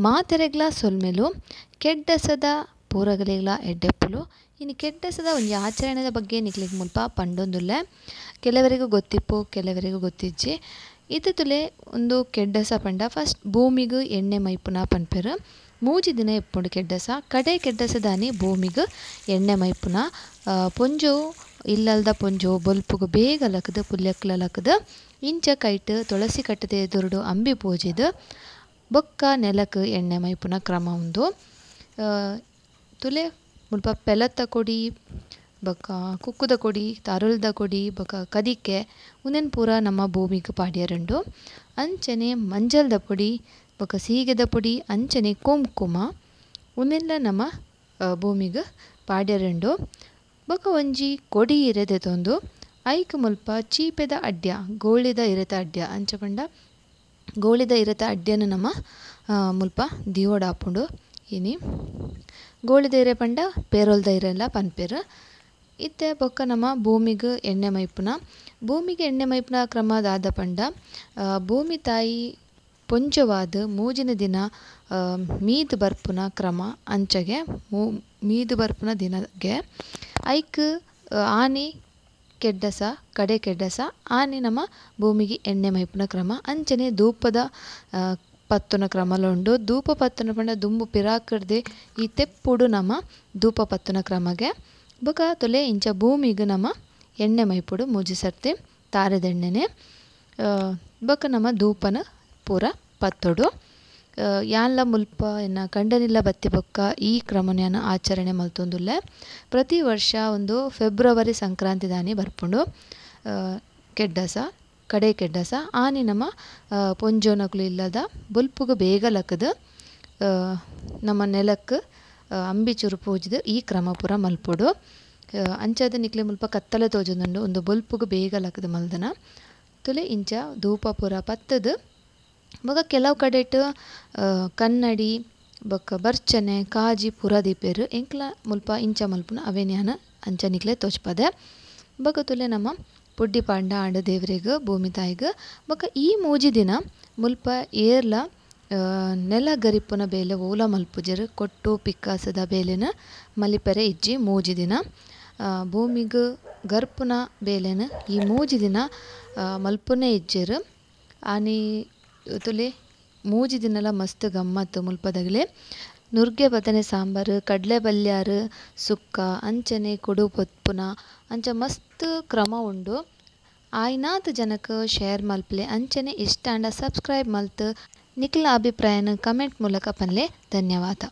ಮಾತೆರೆಗ್ಲಾ ಸೊಲ್ಮೆಲು ಕೆಡ್ಡಸದ ಪೂರಗಲೆಗ್ಲಾ ಎಡ್ಡೆಪ್ಪುಲು. ಇನಿ ಕೆಡ್ಡಸದ ಒಂಜಿ ಆಚರಣೆದ ಬಗ್ಗೆ ನಿಕ್ಲೆಗ್ ಮುಲ್ಪ ಪಂಡೊಂದುಲ್ಲೆ. ಕೆಲವರಿಗೂ ಗೊತ್ತಿಪ್ಪು, ಕೆಲವರಿಗೂ ಗೊತ್ತಿಜ್ಜಿ. ಇತ್ತುಲೆ ಉಂದು ಕೆಡ್ಡಸ ಪಂಡ ಫಸ್ಟ್ ಭೂಮಿಗ್ ಎಣ್ಣೆ ಮೈಪುನ ಪನ್ಪೆರ್. ಮೂಜಿ ದಿನ ಇಪ್ಪುಂಡು ಕೆಡ್ಡಸ. ಕಡೆ ಕೆಡ್ಡಸದಾನಿ ಭೂಮಿಗ್ ಎಣ್ಣೆ ಮೈಪುನ. ಪೊಂಜೋ ಇಲ್ಲಲ್ದ ಪೊಂಜೋ ಬೊಲ್ಪುಗು ಬೇಗ ಲಕ್ಕುದು ಪುಲ್ಯಕ್ಲ ಲಕ್ಕುದು ಇಂಚ ಕೈಟ್ ತುಳಸಿ ಕಟ್ಟದೆ ಎದುರುಡು ಅಂಬಿ ಪೂಜಿದ್ ಬೊಕ್ಕ ನೆಲಕ್ ಎಣ್ಣೆ ಮೈಪುನ ಕ್ರಮ ಉಂದು. ತುಲೆ ಮುಲ್ಪ ಪೆಲತ್ತ ಕೊಡಿ ಬೊಕ್ಕ ಕುಕ್ಕುದ ಕೊಡಿ ತಾರುಲ್ದ ಕೊಡಿ ಬೊಕ್ಕ ಕದಿಕೆ ಉಂದೆನ್ ಪೂರ ನಮ್ಮ ಭೂಮಿಗ್ ಪಾಡ್ಯರುಂಡು. ಅಂಚನೆ ಮಂಜಲ್ದ ಪೊಡಿ ಬೊಕ್ಕ ಸೀಗೆದ ಪೊಡಿ ಅಂಚನೆ ಕುಂಕುಮ ಉಂದೆನ್ಲ ನಮ್ಮ ಭೂಮಿಗ್ ಪಾಡ್ಯರುಂಡು. ಬೊಕ್ಕ ಒಂಜಿ ಕೊಡಿ ಇರೆ ದೆತೊಂದು ಐಕ್ ಮುಲ್ಪ ಚೀಪೆದ ಅಡ್ಯ ಗೋಳಿದ ಇರೆತ ಅಡ್ಯ ಅಂಚ ಪಂಡ ಗೋಳಿದ ಇರೆತ ಅಡ್ಯನ ನಮ್ಮ ಮುಲ್ಪ ದೀವೊಡಾಪುಂಡು. ಇನಿ ಗೋಳಿದ ಇರೆ ಪಂಡ ಪೇರೊಲ್ದ ಇರೆಲ ಪನ್ಪೆರ್. ಇತ್ತೆ ಬೊಕ್ಕ ನಮ್ಮ ಭೂಮಿಗ್ ಎಣ್ಣೆ ಮೈಪುನ. ಭೂಮಿಗೆ ಎಣ್ಣೆ ಮೈಪುನ ಕ್ರಮ ದಾದ ಪಂಡ ಭೂಮಿ ತಾಯಿ ಪೊಂಜವಾದ್ ಮೂಜಿನ ದಿನ ಮೀದ್ ಬರ್ಪುನ ಕ್ರಮ. ಅಂಚಗೆ ಮೀದ್ ಬರ್ಪುನ ದಿನಗೆ ಐಕ್ ಆನಿ ಕೆಡ್ಡಸ ಕಡೆ ಕೆಡ್ಡಸ ಆನಿ ನಮ್ಮ ಭೂಮಿಗೆ ಎಣ್ಣೆ ಮೈಪುನ ಕ್ರಮ. ಅಂಚನೆ ಧೂಪದ ಪತ್ತುನ ಕ್ರಮಲ ಉಂಡು. ಧೂಪ ಪತ್ತುನ ಪಂಡ ದುಂಬು ಪಿರಾಕರ್ದೆ ಈ ತೆಪ್ಪುಡು ನಮ್ಮ ಧೂಪ ಪತ್ತುನ ಕ್ರಮಗೆ. ಬೊಕ ತುಲೆ ಇಂಚ ಭೂಮಿಗ್ ನಮ್ಮ ಎಣ್ಣೆ ಮೈಪುಡು ಮೂಜಿ ಸರ್ತಿ ತಾರೆದೆಣ್ಣೆನೆ. ಬೊಕ ನಮ್ಮ ಧೂಪನ ಪೂರ ಪತ್ತೊಡು. ಯಾನ್ಲ ಮುಲ್ಪ ಎನ್ನ ಕಂಡನಿಲ ಬತ್ತಿ ಬೊಕ್ಕ ಈ ಕ್ರಮನ್ ಯಾನ್ ಆಚರಣೆ ಮಲ್ತೊಂದುಲ್ಲೆ. ಪ್ರತಿ ವರ್ಷ ಒಂದು ಫೆಬ್ರವರಿ ಸಂಕ್ರಾಂತಿ ದಾನಿ ಬರ್ಪುಂಡು ಕೆಡ್ಡಸ ಕಡೆ ಕೆಡ್ಡಸ. ಆನಿ ನಮ್ಮ ಪೊಂಜೋನಕುಲು ಇಲ್ಲದ ಬೊಲ್ಪುಗು ಬೇಗ ಲಕ್ಕುದು ನಮ್ಮ ನೆಲಕ್ ಅಂಬಿ ಚೂರು ಪೂಜಿದ್ ಈ ಕ್ರಮ ಪೂರ ಮಲ್ಪೊಡು. ಅಂಚಾದ್ ನಿಕ್ಲೆ ಮುಲ್ಪ ಕತ್ತಲೆ ತೋಜೊಂದುಂಡು. ಉಂದು ಬೊಲ್ಪುಗು ಬೇಗ ಲಕ್ಕುದು ಮಲ್ದನ. ತುಲೆ ಇಂಚ ಧೂಪ ಪೂರ ಪತ್ತುದು ಬೊಕ ಕೆಲವು ಕಡೆಟ್ ಕನ್ನಡಿ ಬೊಕ ಬರ್ಚನೆ ಕಾಜಿ ಪೂರ ದೀಪೆರ್. ಎಂಕ್ಲ ಮುಲ್ಪ ಇಂಚ ಮಲ್ಪುನ ಅವೇನ್ ಯಾನ್ ಅಂಚ ನಿಕ್ಲೆ ತೋಜ್ಪದೆ. ಬೊಕ ತುಲೆ ನಮ್ಮ ಪುಡ್ಡಿ ಪಾಂಡ ಆಂಡ ದೇವರೆಗ್ ಭೂಮಿ ತಾಯಿಗ್. ಬೊಕ ಈ ಮೂಜಿ ದಿನ ಮುಲ್ಪ ಏರ್ಲ ನೆಲ ಗರಿಪುನ ಬೇಲೆ ಓಲ ಮಲ್ಪುಜೆರ್. ಕೊಟ್ಟು ಪಿಕ್ಕಾಸದ ಬೇಲೆನ ಮಲಿಪೆರೆ ಇಜ್ಜಿ ಮೂಜಿ ದಿನ. ಭೂಮಿಗ್ ಗರ್ಪುನ ಬೇಲೆನ ಈ ಮೂಜಿ ದಿನ ಮಲ್ಪುನೆ ಇಜ್ಜೆರ್. ಆನಿ ತುಲೆ ಮೂಜಿ ದಿನಲ ಮಸ್ತ್ ಗಮ್ಮತ್ ಮುಲ್ಪದಗಲೆ. ನುರ್ಗೆ ಬದನೆ ಸಾಂಬಾರು, ಕಡಲೆ ಬಲ್ಯಾರು ಸುಕ್ಕ ಅಂಚನೆ ಕೊಡು ಪೊತ್ಪುನ ಅಂಚ ಮಸ್ತ್ ಕ್ರಮ ಉಂಡು. ಆಯ್ನಾತ್ ಜನಕ್ ಶೇರ್ ಮಲ್ಪಲೆ. ಅಂಚನೆ ಇಷ್ಟ ಆಂಡ ಸಬ್ಸ್ಕ್ರೈಬ್ ಮಲ್ತ್ ನಿಕ್ಲ ಅಭಿಪ್ರಾಯನ ಕಮೆಂಟ್ ಮೂಲಕ ಪನ್ಲೆ. ಧನ್ಯವಾದ.